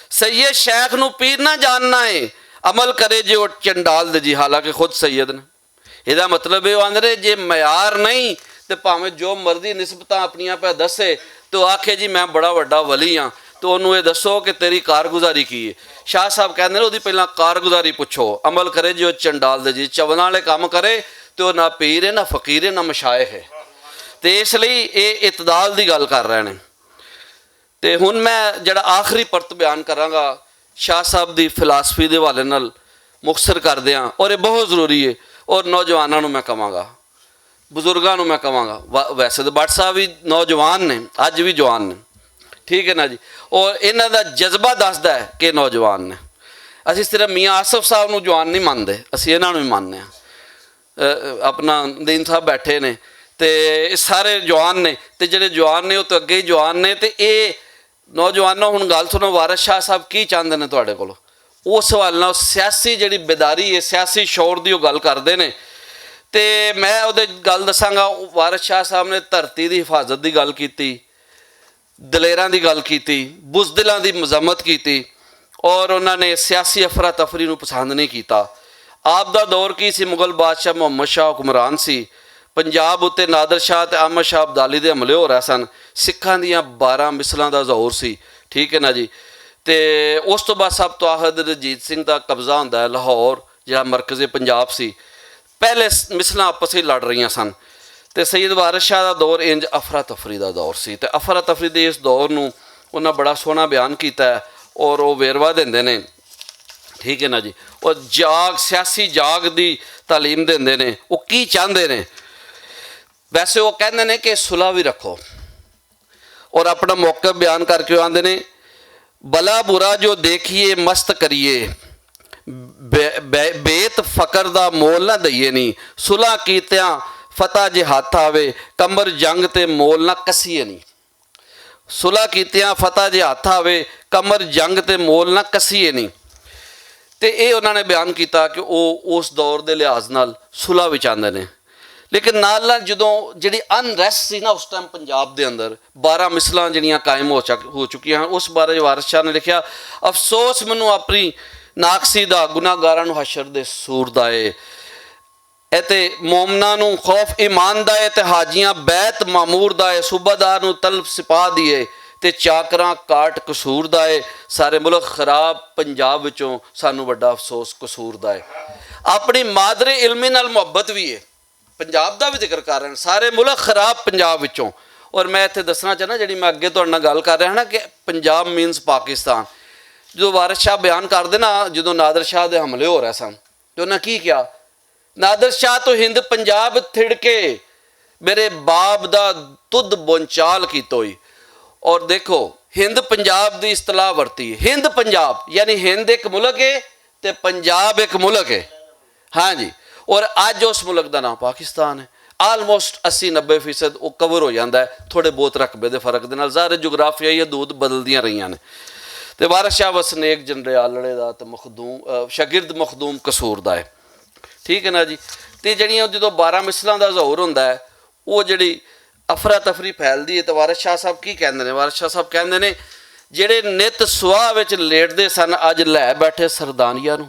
سید شیخ نو پیر نہ جاننا ہے، عمل کرے جے او چنڈال دے جی، حالانکہ خود سید نے۔ ایہدا مطلب ایہہ آندے جے معیار نہیں تے پاویں جو مرضی نسبتاں اپنیاں پہ دسے، تے او آکھے جی میں بڑا وڈا ولی ہاں، تے اونوں ایہہ دسو کہ تیری کارگزاری کی ہے؟ شاہ صاحب کہندے نے اودی پہلاں کارگزاری پچھو۔ عمل کرے جے او چنڈال دے جی، چولاں والے کم کرے، تے او نہ پیر ہے، نہ فقیر ہے، نہ مشائخ ہے۔ تے اس لئی ایہہ اعتدال دی گل کر رہے نے۔ تے ہن میں جڑا آخری پرت بیان کراں گا، شاہ صاحب دی فلاسفی دے حوالے نال مختصر کر دیاں، اور ایہہ بہت ضروری ہے۔ اور نوجواناں نوں میں کہاں گا، بزرگاں نوں میں کہاں گا، وا- ویسے تے بٹ صاحب وی نوجوان نے، اج وی جوان نے، ٹھیک ہے نا جی؟ اور انہاں دا جذبہ دسدا ہے کہ نوجوان نے۔ اسی صرف میاں آصف صاحب نوں جوان نہیں منندے، اسی انہاں نوں ہی مننے ہاں۔ اپنا دین صاحب بیٹھے نے، تے سارے جوان نے، تے جڑے جوان نے او تے اگے ہی جوان نے۔ تے اے نوجوانوں، ہن گل سنو، وارث شاہ صاحب کی چاہندے نے تہاڈے کولوں؟ اس حوالے نال سیاسی جڑی بیداری ہے، سیاسی شعور دی او گل کردے نے۔ تے میں اودے گل دساں گا، وارث شاہ صاحب نے دھرتی دی حفاظت دی گل کیتی، دلیراں دی گل کیتی، بزدلاں دی مذمت کیتی، اور انہاں نے سیاسی افراتفری نوں پسند نہیں کیتا۔ آپ دا دور کی سی؟ مغل بادشاہ محمد شاہ حکمران سی۔ پنجاب اتے نادر شاہ تے احمد شاہ ابدالی دے حملے ہو رہے سن۔ سکھاں دیاں بارہ مثلاں دا ظہور سی، ٹھیک ہے نا جی؟ تے اس تو بعد سب تو آخر رجیت سنگھ دا قبضہ ہوندا ہے لاہور، جہڑا مرکز پنجاب سی۔ پہلے س- مثلاں آپس وچ لڑ رہیاں سن، تے سید وارث شاہ دا دور انج افراتفری دا دور سی۔ تے افراتفری دے اس دور نوں انہاں بڑا سوہنا بیان کیتا ہے، اور او ویروا دیندے نے، ٹھیک ہے نا جی؟ اور جاگ، سیاسی جاگ دی تعلیم دیندے نے۔ او کی چاہندے نے؟ ویسے او کہندے نے کہ صلح وی رکھو، اور اپنا موقف بیان کر کے او آندے نے، بلا برا جو دیکھیے مست کریے، بے- بے- بیت فقر دا مول نہ دئیے نی، صلح کیتیاں فتح جے ہاتھ آوے، کمر جنگ تے مول نہ کسیے نی۔ صلح کیتیاں فتح جے ہاتھ آوے، کمر جنگ تے مول نہ کسیے نی۔ تے اے انہاں نے بیان کیتا کہ او اس دور دے لحاظ نال صلح وچ آندے نے۔ لیکن نال نال جدوں جڑی انریسٹ سی نا اس ٹائم پنجاب دے اندر، بارہ مثلاں جڑیاں قائم ہو چک- ہو چکیاں ہن، اس بارے وارث شاہ نے لکھیا، افسوس مینوں اپنی ناقصی دا، گناہگاراں نوں حشر دے سور دا اے۔ اتے مومناں نوں خوف ایمان دا اے تے حاجیاں بیت معمور دا اے، صوبہ دار نوں طلب سپاہ دی اے تے چاکراں کاٹ قصور دا اے۔ سارے ملک خراب پنجاب وچوں سانوں وڈا افسوس قصور دا اے۔ اپنی مادری علمی نال محبت وی اے، پنجاب دا وی ذکر کر رہے ہیں، سارے ملک خراب پنجاب وچوں۔ اور میں اتھے دسنا چاہنا، جڑی میں اگے تہاڈے نال گل کر رہا نا کہ پنجاب مینز پاکستان، جو وارث شاہ بیان کر دینا، جدوں نادر شاہ دے حملے ہو رہے سن، جو انہاں کی کیا؟ نادر شاہ تو ہند پنجاب تھڑکے، میرے باپ دا تد بونچال کی توئی۔ اور دیکھو، ہند پنجاب دی اصطلاح ورتی، ہند پنجاب، یعنی ہند ایک ملک ہے تے پنجاب ایک ملک ہے۔ ہاں جی، اور اج اس ملک دا نام پاکستان ہے۔ آلموسٹ اسی نبے فیصد وہ کور ہو جاندا ہے، تھوڑے بہت رقبے دے فرق دے نال۔ ظاہر ہے، جغرافیائی حدود بدلدیاں رہیاں نے۔ تے وارث شاہ وسنیک جنڈیالڑے دا تے مخدوم، آ، شاگرد مخدوم قصور دا ہے۔ ٹھیک ہے نا جی؟ تے جڑیاں جدوں بارہ مثلاں دا ظہور ہوندا ہے، وہ جڑی افراتفری پھیلدی ہے، تے وارث شاہ صاحب کی کہندے نے؟ وارث شاہ صاحب کہندے نے، جڑے نت سواہ وچ لیٹدے سن، اج لے بیٹھے سرداریاں نوں۔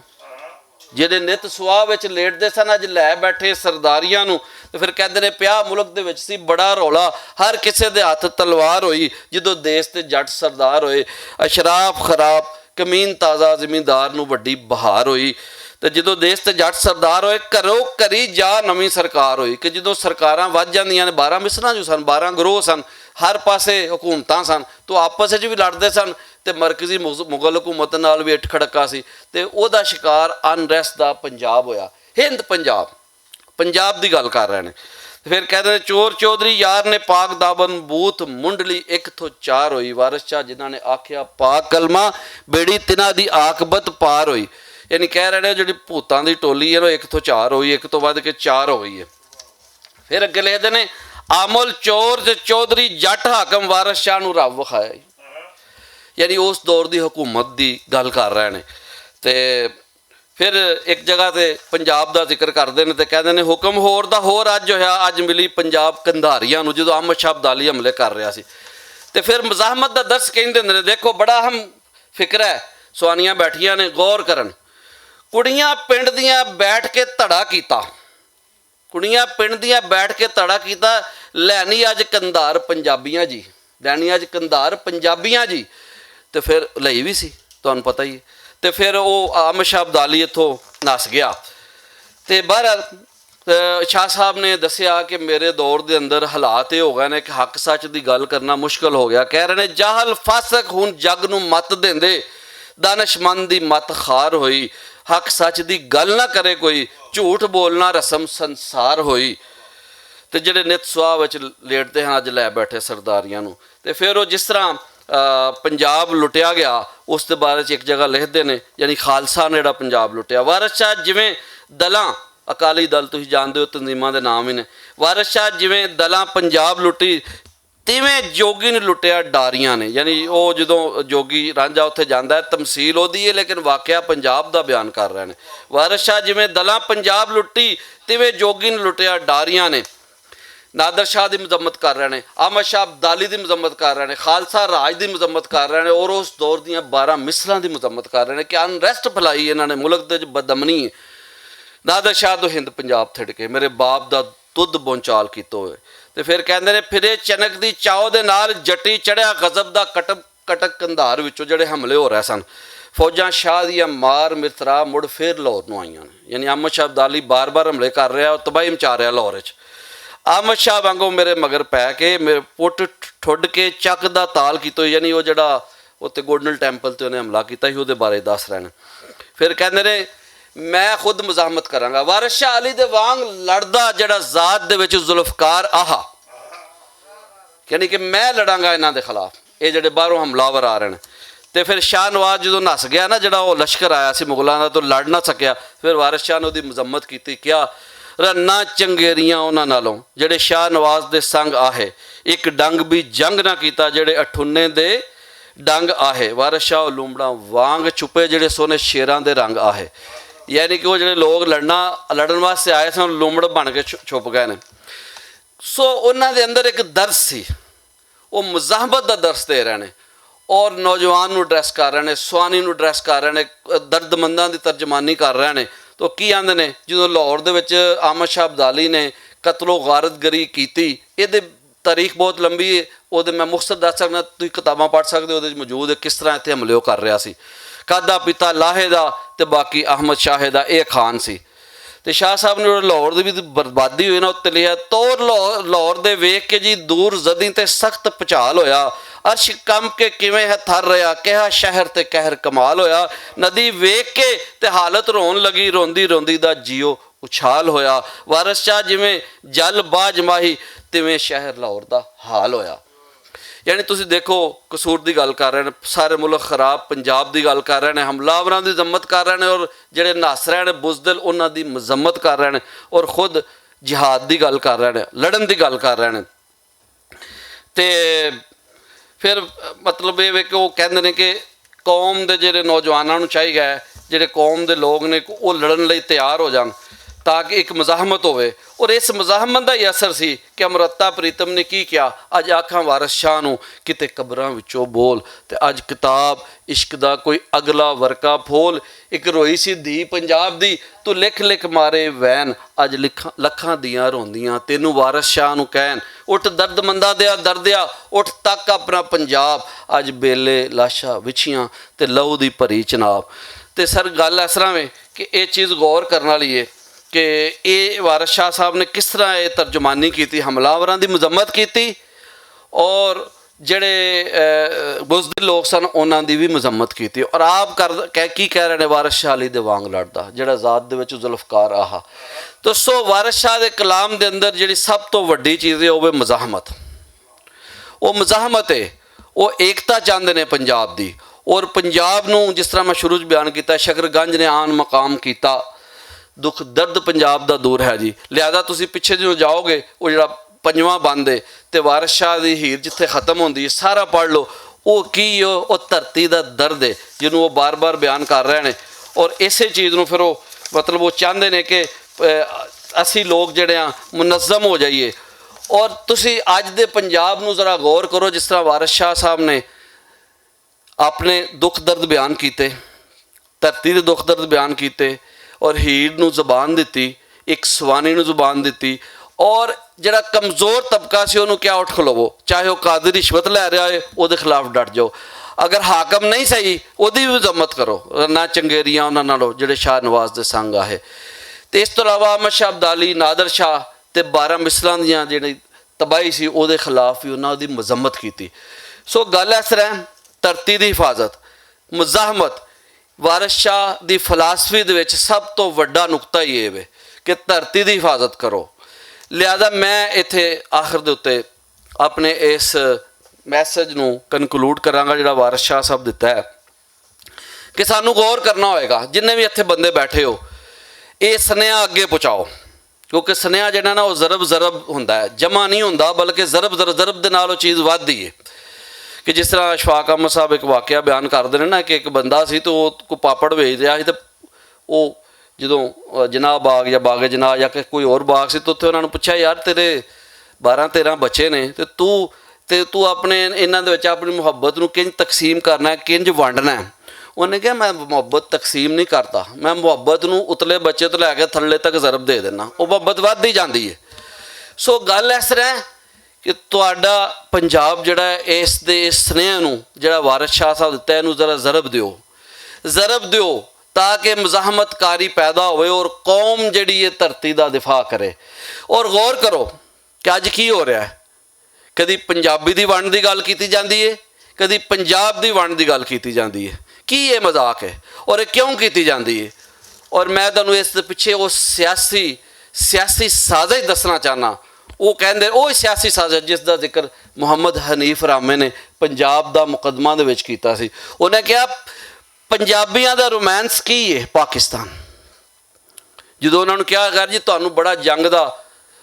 جڑے نت سواہ وچ لیٹدے سن، اج لے بیٹھے سرداریاں نوں۔ تے پھر کہندے نے، پیا ملک دے وچ سی بڑا رولا، ہر کسے دے ہتھ تلوار ہوئی، جدوں دیس تے جٹ سردار ہوئے۔ اشراف خراب، کمین تازہ زمیندار نوں وڈی بہار ہوئی۔ تے جدوں دیس تے جٹ سردار ہوئے، گھروں گھری جا نویں سرکار ہوئی۔ کہ جدوں سرکاراں ود جاندیاں نے، بارہ مثلاں جو سن، بارہ گروہ سن، ہر پاسے حکومتاں سن، تو آپس وچ وی لڑدے سن، تے مرکزی مغز- مغل حکومت نال وی اٹھ کھڑکا سی۔ تے او دا شکار انریسٹ دا پنجاب ہویا، ہند پنجاب، پنجاب دی گل کر رہے نے۔ تے فیر کہندے نے، چور چودھری یار نے پاک دابن بوت منڈلی اک تھو چار ہوئی۔ وارث شاہ جنہاں نے آکھیا پاک کلمہ، بیڑی تنہاں دی آکبت پار ہوئی۔ یعنی کہہ رہے نے جڑی بھوتاں دی ٹولی ہے نا، اک تھو چار ہوئی، اک تھو ود کے چار ہو گئی ہے۔ فیر اگے لکھدے نے، آمل چور تے چودھری جٹ حاکم وارث شاہ نوں رب وکھایا۔ یعنی اس دور دی حکومت دی گل کر رہے نے۔ تے فیر اک جگہ تے پنجاب دا ذکر کردے نے تے کہندے نے، حکم ہور دا ہور اج ہویا، اج ملی پنجاب قندھاریاں نوں، جدوں احمد شاہ ابدالی حملے کر رہیا سی۔ تے فیر مزاحمت دا درس کہندے نے۔ دیکھو، بڑا اہم فکر ہے۔ سوانیاں بیٹھیاں نے، غور کرن۔ کڑیاں پنڈ دیاں بیٹھ کے تڑا کیتا۔ کڑیاں پنڈ دیاں بیٹھ کے تڑا کیتا۔ لینی اج کندھار پنجابیاں جی، لینی اج کندھار پنجابیاں جی۔ تے فیر لئی وی سی، تہانوں پتہ ہی ہے۔ تے فیر او احمد شاہ ابدالی اتھوں نس گیا۔ تے بہرحال، شاہ صاحب نے دسیا کہ میرے دور دے اندر حالات اے ہو گئے نے کہ حق سچ دی گل کرنا مشکل ہو گیا۔ کہہ رہے نے، جاہل فاسق ہن جگ نوں مت دیندے، دانشمند دی مت خار ہوئی۔ حق سچ دی گل نہ کرے کوئی، جھوٹ بولنا رسم سنسار ہوئی۔ تے جڑے نت سواہ وچ لیٹدے ہن، اج لے بیٹھے سرداریاں نوں۔ تے فیر او جس طرح پنجاب لٹیا گیا، اس دے بارے چ اک جگہ لکھدے نے، یعنی خالصہ نے جڑا پنجاب لٹیا۔ وارث شاہ جویں دلاں، اکالی دل تسی جاندے ہو، تنظیماں دے نام ہی نے۔ وارث شاہ جویں دلاں پنجاب لٹی، تیویں جوگی نے لٹیا ڈاریاں نے۔ یعنی او جدوں جوگی رانجھا اتھے جاندا ہے، تمثیل او دی ہے، لیکن واقعہ پنجاب دا بیان کر رہے نے۔ وارث شاہ جویں دلاں پنجاب لٹی، تیویں جوگی نے لٹیا ڈاریاں نے۔ نادر شاہ دی مذمت کر رہے نے، احمد شاہ ابدالی دی مذمت کر رہے نے، خالصہ راج دی مذمت کر رہے نے، اور اس دور دیاں بارہ مثلاں دی مذمت کر رہے نے کہ انریسٹ پھیلائی انہاں نے، ملک دے وچ بدامنی ہے۔ نادر شاہ تو ہند پنجاب تھڑ کے میرے باپ دا دودھ بونچال کیتے ہوئے۔ تے فیر کہندے نے، پھرے چنک دی چاؤ دے نال جٹی چڑھیا غضب دا کٹب کٹک کندھار وچوں جڑے حملے ہو رہے سن، فوجاں شاہ دیاں مار مرترا مڑ فیر لاہور نوں آئیاں نے۔ یعنی احمد شاہ ابدالی بار بار حملے کر رہا اور تباہی مچا رہا لاہور وچ۔ احمد شاہ وانگوں میرے مگر پے کے میرے پٹ ٹھڈ کے چک دا تال کیتو، یعنی او جڑا اوتے گولڈن ٹیمپل تے انہیں حملہ کیتا سی، او دے بارے دس رہے نے۔ پھر کہندے نے، میں خود مزاحمت کراں گا۔ وارث شاہ علی دے وانگ لڑدا جڑا ذات دے وچ ذوالفقار آہا، یعنی کہ میں لڑاں گا انہاں دے خلاف۔ اے جڑے باہروں حملہ آور آ رہے نے۔ تے پھر شاہ نواز جدوں نس گیا نا، جڑا او لشکر آیا سی مغلاں دا، تو لڑ نہ سکیا۔ پھر وارث شاہ نے اودی مذمت کیتی، کیا رنا چنگیریاں انہاں نالوں جڑے شاہ نواز دے سنگ آہے، اک ڈنگ بھی جنگ نہ کیتا جڑے اٹھنے دے ڈنگ آہے۔ وارث شاہ او لومڑاں وانگ چھپے جڑے سونے شیراں دے رنگ آہے۔ یعنی کہ وہ جڑے لوگ لڑنا، لڑن واسطے آئے سن، لومڑ بن کے چھپ گئے نے۔ سو انہاں دے اندر ایک درس سی، وہ مزاحمت دا درس دے رہے نے، اور نوجوان نوں ایڈریس کر رہے نے، سوانی نوں ایڈریس کر رہے نے، درد منداں دی ترجمانی کر رہے نے۔ تو کی آندے نے، جدوں لاہور دے وچ احمد شاہ ابدالی نے قتل و غارت گری کیتی، اے دے تاریخ بہت لمبی ہے، او دے میں مختصر دس سکنا، تسی کتاباں پڑھ سکدے ہو، اودے وچ موجود ہے کس طرح اتھے حملے او کر رہیا سی۔ کھادا پیتا لاہے دا تے باقی احمد شاہے دا اے خان سی۔ تے شاہ صاحب نے لاہور دی وی بربادی ہوئی نا، اتنے لکھیا، طور لاہور، لاہور دے ویکھ کے جی دور زدی تے سخت پچال ہویا۔ عرش کم کے کیویں ہے تھر رہیا، کہا شہر تے قہر کمال ہویا۔ ندی ویکھ کے تے حالت رون لگی، روندی روندی دا جیو اچھال ہویا۔ وارث شاہ جویں جل باج ماہی، تیویں شہر لاہور دا حال ہویا۔ یعنی تسی دیکھو، قصور دی گل کر رہے نے، سارے ملک خراب، پنجاب دی گل کر رہے نے، حملہ آوراں دی مذمت کر رہے نے، اور جڑے نس رہے نے بزدل، انہاں دی مذمت کر رہے نے، اور خود جہاد دی گل کر رہے نے، لڑن دی گل کر رہے نے۔ تے پھر مطلب یہ وے کہ وہ کہندے نے کہ قوم دے جڑے نوجواناں نوں چاہیے، جڑے قوم دے لوگ نے، وہ لڑن لئی تیار ہو جان، تاکہ ایک مزاحمت ہوئے۔ اور اس مزاحمت دا ہی اثر سی کہ امرتا پریتم نے کی کیا، اج آکھاں وارث شاہ نوں کتے قبراں وچوں بول۔ تے اج کتاب عشق دا کوئی اگلا ورقہ پھول۔ اک روئی سی دھی پنجاب دی، تو لکھ لکھ مارے وین، اج لکھاں لکھاں دیاں روندیاں، تینوں وارث شاہ نوں کہن، اٹھ درد منداں دیا دردیا، اٹھ تک اپنا پنجاب۔ اج بیلے لاشاں وچھیاں تے لہو دی بھری چناب۔ تے سر، گل اس طرح وے کہ اے چیز غور کرن والی ہے کہ اے وارث شاہ صاحب نے کس طرح اے ترجمانی کیتی، حملہ آوراں دی مذمت کیتی، اور جڑے بزدل لوگ سن، انہاں دی وی مذمت کیتی۔ اور آپ کر، کہہ- کی کہہ رہے نے، وارث شاہ علی دے وانگ لڑدا، جڑا ذات دے وچ ذوالفقار آہا۔ تو سو وارث شاہ دے کلام دے اندر جڑی سب تو وڈی چیز ہے، وہ ہے مزاحمت۔ وہ مزاحمت ہے، وہ ایکتا چاہندے نے پنجاب دی۔ اور پنجاب نو، جس طرح میں شروع چ بیان کیتا، شکر گنج نے آن مقام کیتا، دکھ درد پنجاب دا دور ہے جی۔ لہذا تسی پچھے جو جاؤ گے، وہ جڑا پنجواں بند ہے، تے وارث شاہ دی ہیر جتھے ختم ہوندی ہے، سارا پڑھ لو۔ او کی ہے؟ او دھرتی دا درد ہے، جنوں وہ بار بار بیان کر رہے نے۔ اور اسے چیز نوں پھر وہ، مطلب، وہ چاہندے نے کہ، اے، اسی لوگ جڑے ہاں، منظم ہو جائیے۔ اور تسی اج دے پنجاب نوں ذرا غور کرو، جس طرح وارث شاہ صاحب نے اپنے دکھ درد بیان کیتے، دھرتی دے دکھ درد بیان کیتے، اور ہیر نوں زبان دتی، ایک سوانی نوں زبان دتی، اور جڑا کمزور طبقہ سی، انہوں کیا اٹھ کھلوو، چاہے وہ قاضی رشوت لے رہا ہے، او دے خلاف ڈٹ جاؤ۔ اگر حاکم نہیں صحیح، او دی بھی مذمت کرو۔ نہ چنگیریاں انہاں نالو جڑے شاہ نواز دے سنگ آئے۔ تے اس تو علاوہ احمد شاہ ابدالی، نادر شاہ تے بارہ مثلاں دیاں جڑی تباہی سی، او دے خلاف بھی انہاں دی مذمت کیتی۔ سو گل اس طرح ہے، دھرتی دی حفاظت، مزاحمت، وارث شاہ دی فلاسفی دے وچ سب تو وڈا نقطہ ہی اے وے کہ دھرتی دی حفاظت کرو۔ لہذا میں ایتھے آخر دے اُتے اپنے اس میسج نوں کنکلوڈ کراں گا، جڑا وارث شاہ صاحب دتا ہے کہ سانوں غور کرنا ہوئے گا، جنہیں بھی ایتھے بندے بیٹھے ہو، اے سنیہا اگے پہنچاؤ۔ کیونکہ سنیہا جڑا نا، وہ ضرب ضرب ہوندا ہے، جمع نہیں ہوندا، بلکہ ضرب ضرب، ضرب دے نال وہ چیز ودھدی ہے۔ کہ جس طرح اشفاق احمد صاحب ایک واقعہ بیان کردے نے نا، کہ ایک بندہ سی تو وہ کوئی پاپڑ ویچ رہا سی، تو وہ جدوں، آ، جناح باغ یا باغ جناح یا کہ کوئی اور باغ سی، تو اتھے انہاں نوں پچھیا، "یار، تیرے بارہ تیرہ بچے نے، تے تو، تے تو اپنے انہاں دے وچ اپنی محبت نوں کنج تقسیم کرنا ہے، کنج ونڈنا ہے؟" انہاں نے کہا، "میں محبت تقسیم نہیں کرتا، میں محبت نوں اتلے بچے تو لے کے تھلے تک ضرب دے دینا، وہ محبت ودھ ہی جاندی ہے۔" سو گل اس طرح ہے کہ تہاڈا پنجاب جڑا ہے، اس دے اس سنیہے نوں جڑا وارث شاہ صاحب دتا ہے، اینوں ذرا ضرب دیو، ضرب دیو، تاکہ مزاحمت کاری پیدا ہوئے اور قوم جڑی ہے دھرتی دا دفاع کرے۔ اور غور کرو کہ اج کی ہو رہا ہے، کدی پنجابی دی ونڈ دی گل کیتی جاندی ہے، کدی پنجاب دی ونڈ دی گل کیتی جاندی ہے۔ کی یہ مذاق ہے؟ اور یہ کیوں کیتی جاندی ہے؟ اور میں تانوں اس دے پچھے وہ سیاسی، سیاسی سازش دسنا چاہنا۔ وہ کہندے، وہ سیاسی سازش جس دا ذکر محمد حنیف رامے نے پنجاب دا مقدمہ دے وچ کیتا سی۔ انہیں کہا، "پنجابیاں دا رومانس کی ہے پاکستان؟" جدوں انہاں نوں کہا، "یار جی، تانوں بڑا جنگ دا،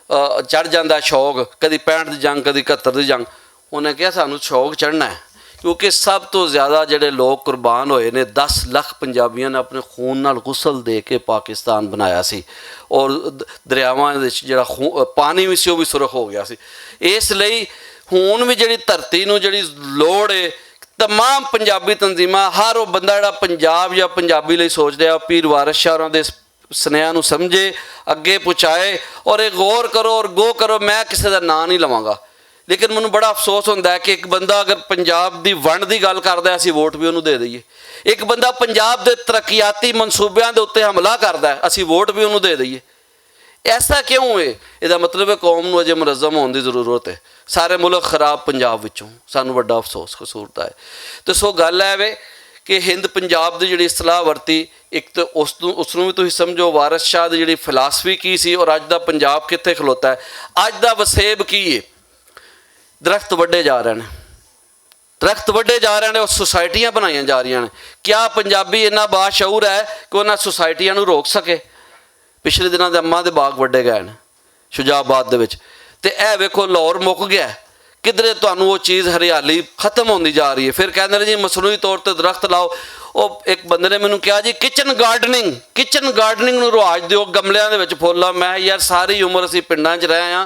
آ، چڑھ جاندا شوق، کدی پینٹ دی جنگ، کدی اکہتر دی جنگ۔" انہاں کہا، "سانوں شوق چڑھنا ہے، کیونکہ سب تو زیادہ جڑے لوگ قربان ہوئے نے، دس لکھ پنجابیاں نے اپنے خون نال غسل دے کے پاکستان بنایا سی، اور د-، دریاواں دے وچ جڑا خون، پانی وی سی، او وی سرخ ہو گیا سی۔" اس لئی ہن وی جڑی دھرتی نوں جڑی لوڑ ہے، تمام پنجابی تنظیماں، ہر وہ بندہ جڑا پنجاب یا پنجابی لئی سوچ رہا، پیر وارث شاہ ہوراں دے اس سنیہا نوں سمجھے، اگے پہنچائے، اور ایک غور کرو اور گو کرو۔ میں کسے دا ناں نہیں لواں گا، لیکن مینوں بڑا افسوس ہوندا ہے کہ ایک بندہ اگر پنجاب دی ونڈ دی گل کردا ہے، اسی ووٹ بھی انہوں دے دئیے۔ ایک بندہ پنجاب دے ترقیاتی منصوبیاں دے اُتے حملہ کردا ہے، اسی ووٹ بھی انہوں دے دئیے۔ ایسا کیوں ہے؟ اے دا مطلب ہے قوم نوں اجے منظم ہون دی ضرورت ہے۔ سارے ملک خراب پنجاب وچوں، سانوں وڈا افسوس قصور دا ہے۔ تے سو گل ہے وے کہ ہند پنجاب دی جڑی اصلاح ورتی، ایک تے اس نوں، اس نوں وی تسی سمجھو، وارث شاہ دی جڑی فلاسفی کی سی اور اج دا پنجاب کتھے کھلوتا ہے، اج دا وسیب کی ہے؟ درخت وڈے جا رہے ہیں، درخت وڈے جا رہے ہیں اور سوسائٹیاں بنائیاں جا رہیاں نے۔ کیا پنجابی اتنا باشعور ہے کہ انہاں سوسائٹیاں نوں روک سکے؟ پچھلے دناں دے اماں دے باغ وڈے گئے نے شجاع آباد دے وچ، تے اے ویکھو، لاہور مک گیا ہے۔ کدھرے تانوں وہ چیز، ہریالی ختم ہوندی جا رہی ہے۔ پھر کہندے نے، "جی، مصنوعی طور تے درخت لاؤ۔" او ایک بندے نے مینوں کہا، "جی، کچن گارڈننگ، کچن گارڈننگ نوں رواج دیو، گملیاں دے وچ پھول لاؤ۔" میں، "یار، ساری عمر اسی پنڈاں 'چ رہے ہاں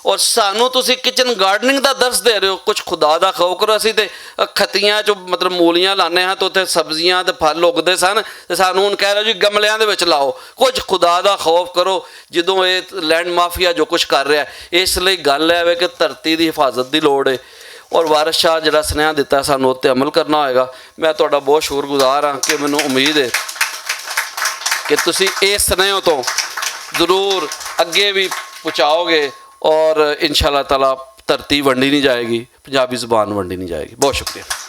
اور سانوں تسی کچن گارڈننگ دا درس دے رہے ہو؟ کچھ خدا دا خوف کرو۔" اسی تے کھتیاں 'چ، مطلب، مولیاں لانے ہاں، تے اتھے سبزیاں تے پھل اگدے سن، تے سانوں ہن کہہ رہے ہو، "جی، گملیاں دے وچ لاؤ۔" کچھ خدا دا خوف کرو۔ جدوں اے لینڈ مافیا جو کچھ کر رہا ہے، اس لئی گل ہے وے کہ دھرتی دی حفاظت دی لوڑ ہے۔ اور وارث شاہ جڑا سنیہا دتا، سانوں اس تے عمل کرنا ہوئے گا۔ میں تہاڈا بہت شکر گزار ہاں کہ مینوں امید ہے کہ تسی اس سنیہے تو ضرور اگے بھی پہنچاؤ گے، اور انشاءاللہ تعالیٰ دھرتی ونڈی نہیں جائے گی، پنجابی زبان ونڈی نہیں جائے گی۔ بہت شکریہ۔